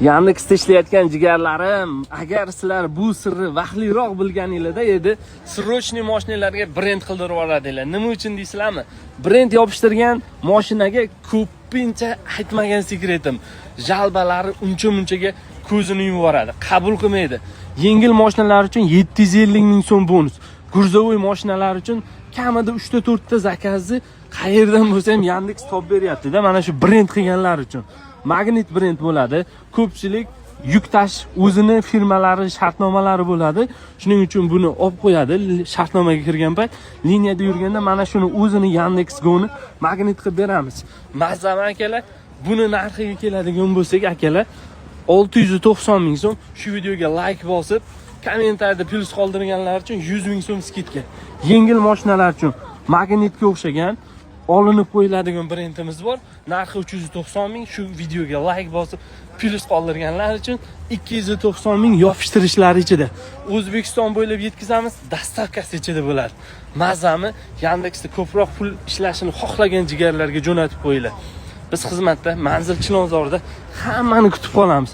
Yandexda ishlayotgan jigarlarim, agar sizlar bu sirni vaqtliroq bilganinglarda edi, срочный mashinalarga brend qildirib yuboradinglar. Nima uchun deysizlarmi? Brend yopishtirgan mashinaga ko'pincha aytmagan секрет im. Жалоба lari uncha munchaga ko'zini yumib yuboradi, qabul qilmaydi. Yengil mashinalar uchun 750 ming so'm bonus. Грузовой mashinalar uchun kamida 3 ta 4 ta заказ ni qayerdan bo'lsa ham Yandex topib beryapti-da, mana shu brend qilganlar uchun. Magnit brend bo'ladi. Ko'pchilik yuk tash o'zini firmalari, shartnomalari bo'ladi. Shuning uchun buni olib qo'yadi. Shartnomaga kirgan payt liniyada yurganda mana shuni o'zini Yandex Go'ni magnit qilib beramiz. Mazzami, akalar? Buni narxiga keladigan bo'lsak, akalar, 690 ming so'm. Shu videoga like bosib, kommentariyada plyus qoldirganlar uchun 100 ming so'm скидка. Yengil mashinalar uchun magnitga o'xshagan olinib qo'yiladigan brendimiz bor. Narxi 390 ming. Shu videoga like bosib, plyus qoldirganlar uchun 290 ming, yopishtirishlari ichida. O'zbekiston bo'ylab yetkazamiz, доставка si ichida bo'ladi. Mazami? Yandexda ko'proq pul ishlashini xohlagan jigarlarga jo'natib qo'yinglar. Biz xizmatda, manzil Chilonzorda, hammani kutib qolamiz.